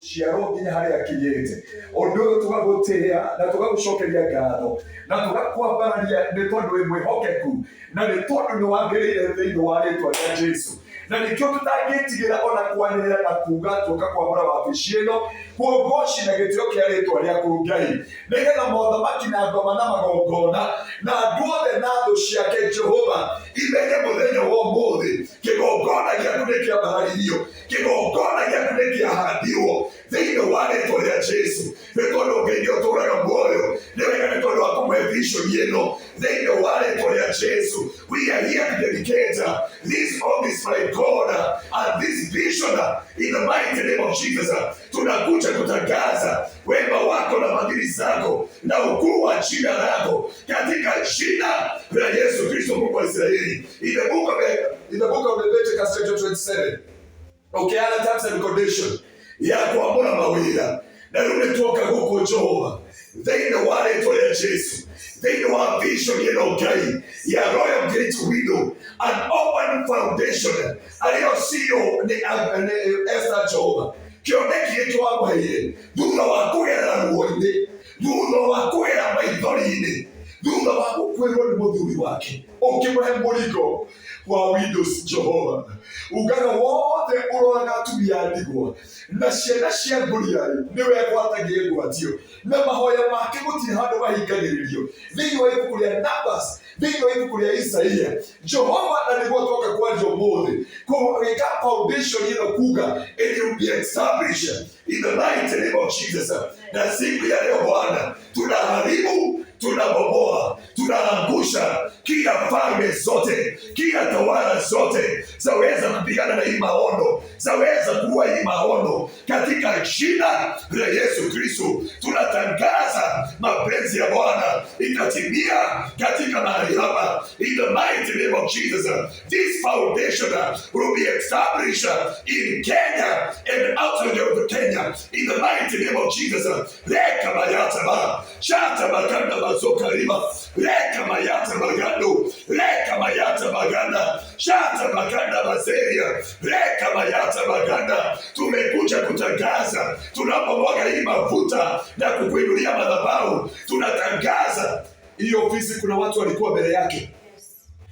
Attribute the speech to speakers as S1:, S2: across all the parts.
S1: Ciarwo nginya harĩa akinyĩte. Ũndũ ũyũ tũgagũtĩĩa na tũgagũcokeria ngatho na tũgakwambararia nĩ tondũ wĩ mwĩhokeku na nĩ tondũ nĩ wagĩrĩire thĩinĩ wa rĩtwa rĩa Jesu. Na nĩkĩo tũtangĩtigĩra ona kwanĩrĩra na kuga tuoka kwamũra wabici ĩno kuongoci na gĩtĩo kĩa rĩtwa rĩaku Ngai, nĩgetha mothamaki na ngoma na magongona na andũ othe na thũ ciake Jehova imenye mũthenya wa ũmũthĩ kĩgongona gĩaku nĩ kĩambararirio, kĩgongona gĩaku nĩ kĩahandirwo thĩinĩ wa rĩtwa rĩa Jesu. Nĩ tondũ Ngai nĩ ũtũraga muoyo, nĩ wega nĩ tondũ wa kũmũhe vision ĩno thĩinĩ wa rĩtwa rĩa Jesu. We are here to dedicate this office, my God, and this vision in the mighty name of Jesus. Tunakuja kutangaza wema wako na fadhili zako na ukuu wa jina lako katika jina la Yesu Kristo, Mungu wa Israeli. In the book of Leviticus chapter 27, ukiana terms and condition ya kwamũra mawĩra, na rĩu nĩ tuoka gũkũ Jehova thĩinĩ wa rĩtwa rĩa Jesu, thĩinĩ wa vision ĩno Ngai ya Royal Great Window and Open Foundation, arĩo CEO nĩ Esther. Jehova, kĩoneki gĩkĩ wamũheire thutha wa kũgerera ruo-inĩ, thutha wa kũgera maithori-inĩ, thutha wa gũkwĩrwo nĩ mũthuri wake, ũkĩmũhe mũrigo wa widows. Jehova, ugaga wothe ũroraga atumia a ndigwa na ciana cia ngũriai nĩwe gwatagie ngwatio, na mahoya make gũtirĩ handũ mahingagĩrĩrio thĩinĩ wa ibuku rĩa Numbers, thĩinĩ wa ibuku rĩa Isaia. Jehova, na nĩguo twoka kwaria ũmũthĩ kũgĩka foundation ĩno kuga it will be established in the mighty name of Jesus. Na siku ya leo Bwana, tunaharibu, tunabomoa, tunaangusha kila falme zote, kila tawala zote zaweza kupigana na hii maono, zaweza kuwa hii maono katika jina la Yesu Kristo. Tunatangaza mapenzi ya Bwana itatimia katika mahali hapa in the mighty name of Jesus. This foundation will be established in Kenya and outside of Kenya in the mighty name of Jesus. Reka mayata ba shata baganda bazoka riba reka mayata bagando reka mayata baganda shata baganda bazeria reka mayata baganda. Tumekuja kutangaza, tunapomwaga hii mafuta na kukuinulia madhabahu, tunatangaza hii ofisi, kuna watu walikuwa mbele yake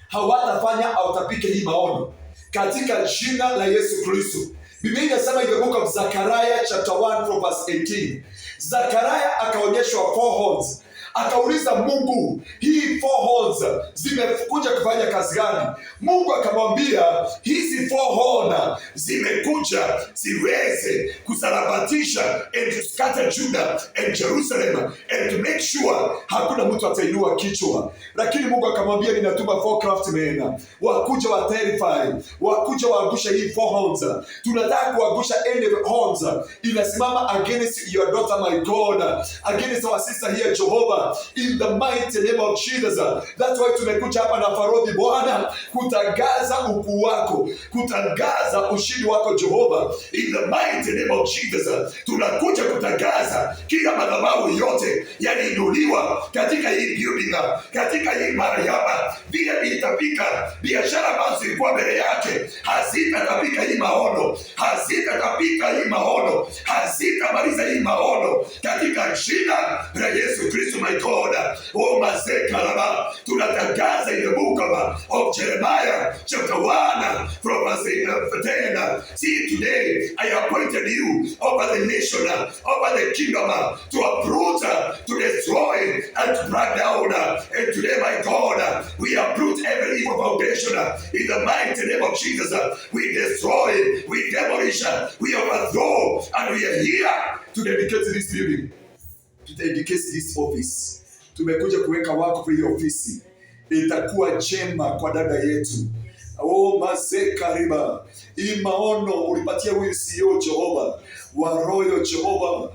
S1: hawatafanya autapike hii maono katika jina la Yesu Kristo. Biblia inasema in the book of Zechariah chapter 1 from verse 18. Zakaria akaonyeshwa four horns. Akauliza Mungu, hii four horns zimekuja kufanya kazi gani? Mungu akamwambia, hizi four horn zimekuja ziweze kusarabatisha and to scatter Judah and Jerusalem and to make sure hakuna mtu atainua kichwa. Lakini Mungu akamwambia, ninatuma four craftsmen wakuja wa terrify, wakuja waangusha hii four horns. Tunataka kuangusha any horns inasimama against your daughter, my God, against our sister here, Jehovah, in the mighty name of Jesus. That's why tumekuja hapa na Farodhi, Bwana, kutangaza ukuu wako, kutangaza ushindi wako Jehova, in the mighty name of Jesus. Tunakuja kutangaza kila madhabahu yote yaliinuliwa katika hii building, katika hii mahali hapa, vile vilitapika biashara ambazo zilikuwa mbele yake hazitatapika hii maono, hazitatapika hii maono, hazitamaliza hii maono katika jina la Yesu Kristo, my God. Oh, mazekalaba, tunatangaza in the book of Jeremiah chapter 1 from verse 10. See, today I appointed you over the nation, over the kingdom, to uproot, to destroy, and to break down. And today, my God, we uproot every evil foundation in the mighty name of Jesus. We destroy, we demolish, we overthrow, and we are here to dedicate this building, to dedicate this office. Tumekuja kuweka wakfu hii ofisi, itakuwa njema kwa dada yetu. Oh, mazeka riba, hii maono ulipatia huyu CEO Jehova wa Royal Jehova.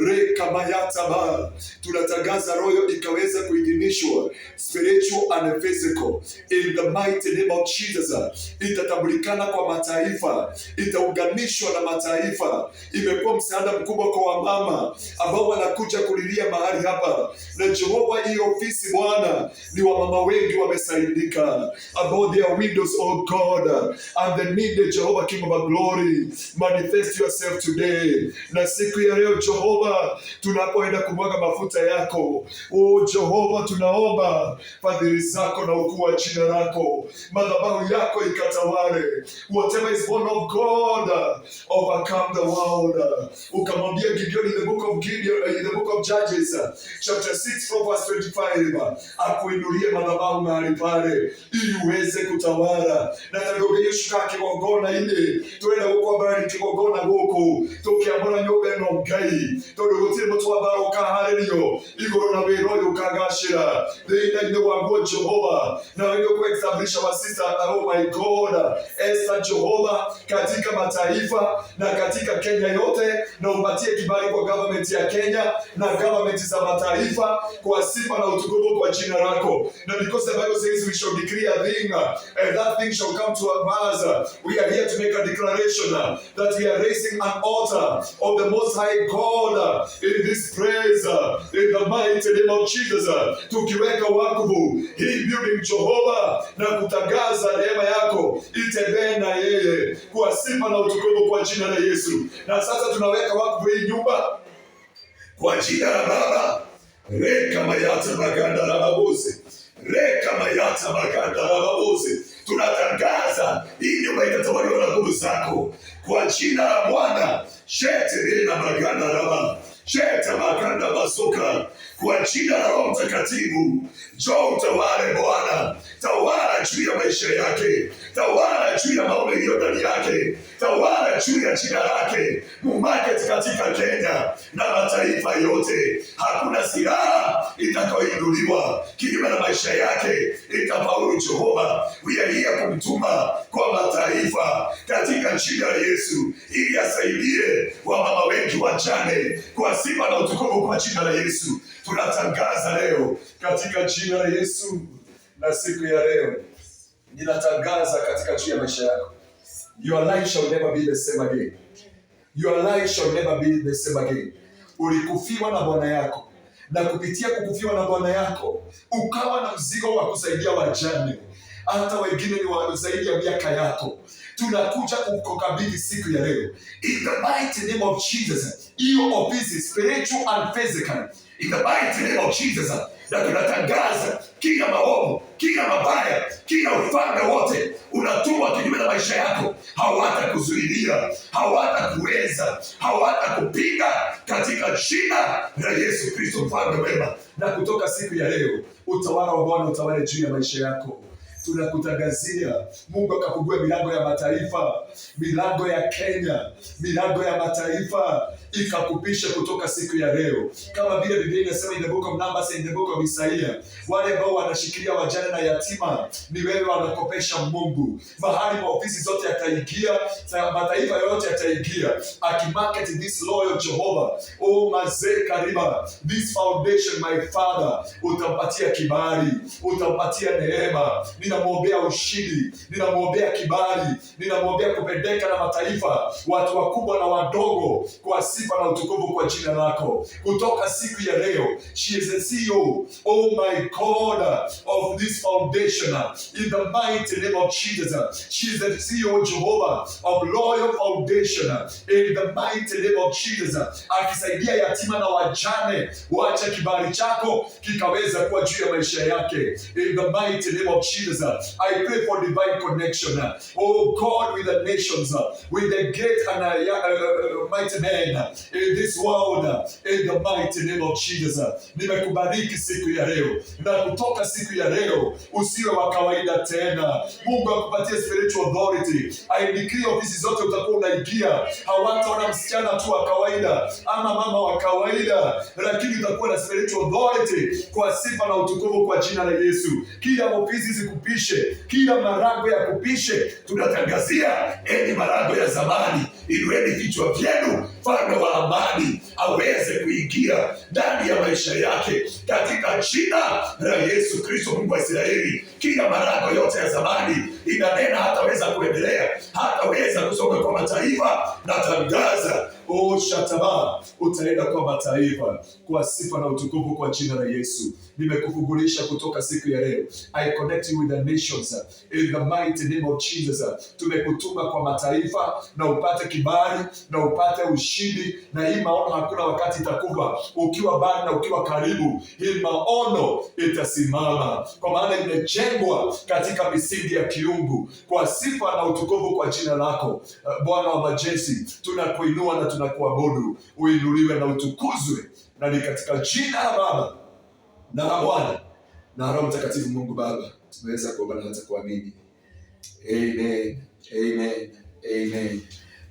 S1: Rekamayataba, tunatangaza roho ikaweza kuidhinishwa, spiritual and physical, in the mighty name of Jesus. Itatambulikana kwa mataifa, itaunganishwa na mataifa. Imekuwa msaada mkubwa kwa wamama ambao wanakuja kulilia mahali hapa, na Jehova, hii ofisi Bwana, ni wamama wengi wamesaidika, about their widows, oh God, and the needed. Jehovah, King of glory, manifest yourself today. Na siku ya leo Jehova, tunapoenda kumwaga mafuta yako, oh Jehova, tunaomba fadhili zako na ukuu wa jina lako, madhabahu yako ikatawale. Whatever is born of God overcome the world. Ukamwambia Gideon in the book of Gideon, in the book of Judges, chapter 6 from verse 25, akuinulie madhabahu mahali pale ili uweze kutawala. Na tondũ Ngai ũcukaga kĩgongona-inĩ, twenda gũkwambarari kĩgongona gũkũ tũkĩamũra nyũmba ĩno Ngai, tondũ gũtirĩ mũtwambara ũkaharĩrio igũrũ na wĩra ũyũ ũkagacĩra thĩinĩ waguo Jehova. Na wewe kuestablish our sister, oh my God, Esther Jehova, katika mataifa na katika Kenya yote, na upatie kibali kwa government ya Kenya na government za mataifa kwa sifa na utukufu kwa jina lako. Na because the Bible says we shall decree a thing and that thing shall come to pass. We are here to make a declaration that we are raising an altar of the Most High God in this place, in the mighty name of Jesus. Tukiweka wakfu hii building Jehova, na kutangaza neema yako itembee na yeye kwa sifa na utukufu kwa jina la Yesu. Na sasa tunaweka wakfu hii nyumba kwa jina la Baba, reka mayata maganda la babuzi, reka mayata maganda la babuzi. Tunatangaza hii nyumba itatawaliwa na nguvu zako kwa jina la Bwana. Shete na maganda raba shete maganda basuka, kwa jina la Roho Mtakatifu, njoo utawale Bwana, tawala juu ya maisha yake, tawala juu ya maono iliyo ndani yake, tawala juu ya jina lake, mumarket katika Kenya na mataifa yote. Hakuna silaha itakayoinuliwa kinyume na maisha yake itafaulu. Jehova, we are here kumtuma kwa mataifa katika jina la Yesu, ili asaidie wamama wengi wajane kwa sifa na utukufu kwa jina la Yesu. Tunatangaza leo katika jina la Yesu, na siku ya leo ninatangaza katika juu ya maisha yako, your life shall never be the same again. Your life shall never be the same again. Ulikufiwa na bwana yako, na kupitia kukufiwa na bwana yako ukawa na mzigo wa kusaidia wajane, hata wengine ni wa zaidi ya miaka yako. Tunakuja kukukabidhi siku ya leo in the mighty name of Jesus, hiyo ofisi spiritual and physical, in the mighty name of Jesus. Na tunatangaza kila maovu, kila mabaya, kila ufalme wote unatumwa kinyume na maisha yako, hawatakuzuilia, hawatakuweza, hawatakupinga katika jina la Yesu Kristo mfalme mwema. Na kutoka siku ya leo utawala wa Bwana utawale juu ya maisha yako. Tunakutangazia Mungu akafungue milango ya mataifa, milango ya Kenya, milango ya mataifa ikakupisha kutoka siku ya leo, kama vile Biblia inasema in the book of Numbers, in the book of Isaiah, wale ambao wanashikilia wajane na yatima ni wewe wanakopesha Mungu. Mahali maofisi zote yataingia, mataifa yote yataingia, akimarket this loyal Jehovah, oh mazee kariba this foundation my father, utampatia kibali, utampatia neema. Ninamwombea ushindi, ninamwombea kibali, ninamwombea kupendeka na mataifa, watu wakubwa na wadogo, kwa sifa na utukufu kwa jina lako. Kutoka siku ya leo, she is the CEO, oh my God, of this foundation, in the mighty name of Jesus. She is the CEO, Jehovah, of Loyal Foundation, in the mighty name of Jesus. Akisaidia yatima na wajane, wacha kibali chako kikaweza kuwa juu ya maisha yake, in the mighty name of Jesus. I pray for divine connection, oh God, with the nations, with the great and mighty men in this world, in the mighty name of Jesus. Nimekubariki siku ya leo, na kutoka siku ya leo usiwe wa kawaida tena. Mungu akupatie spiritual authority. I decree ofisi zote utakuwa unaingia, hawataona msichana tu wa kawaida ama mama wa kawaida, lakini utakuwa na spiritual authority kwa sifa na utukufu kwa jina la Yesu. Kila ofisi zikupishe, kila malango ya kupishe. Tunatangazia enyi malango ya zamani, inueni vichwa vyenu, mfalme wa amani. amani aweze kuingia ndani ya maisha yake katika jina la Yesu Kristo, Mungu wa Israeli. Kila malango yote ya zamani inanena hataweza kuendelea, hataweza kusonga kwa mataifa. Natangaza o shataba, utaenda kwa mataifa kwa sifa na utukufu kwa jina la Yesu. Nimekufungulisha kutoka siku ya leo. I connect you with the nations in the mighty name of Jesus. Tumekutuma kwa mataifa na upate kibali na upate ushindi, na hii maono hakuna wakati itakufa. Ukiwa mbali na ukiwa karibu, hii maono itasimama, kwa maana imejengwa katika misingi ya kiungu, kwa sifa na utukufu kwa jina lako. Bwana wa majeshi, tunakuinua na tunakuabudu. Uinuliwe na utukuzwe, na ni katika jina la Baba na la Mwana na Roho Mtakatifu. Mungu Baba, tumeweza kuomba na hata kuamini. Amen, amen, amen.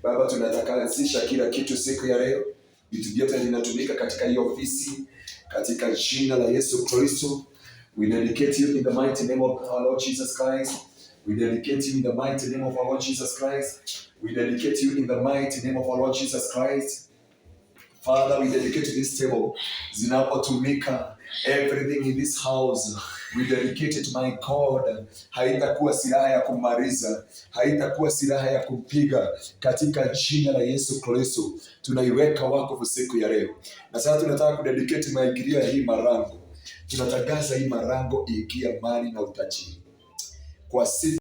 S1: Baba, tunatakasisha kila kitu siku ya leo, vitu vyote vinatumika katika hii ofisi, katika jina la Yesu Kristo. We dedicate you in the mighty name of our Lord Jesus Christ. We dedicate you in the mighty name of our Lord Jesus Christ. We dedicate you in the mighty name of our Lord Jesus Christ. Father, we dedicate to this table. Zinapotumika, everything in this house, we dedicate it, my God. Haitakuwa silaha ya kumaliza, haitakuwa silaha ya kumpiga. Katika jina la Yesu Kristo tunaiweka wakfu siku ya leo. Na sasa tunataka kudedicate maingilio ya hii marango. Tunatangaza hii marango iingie mali na utajiri kwa sifa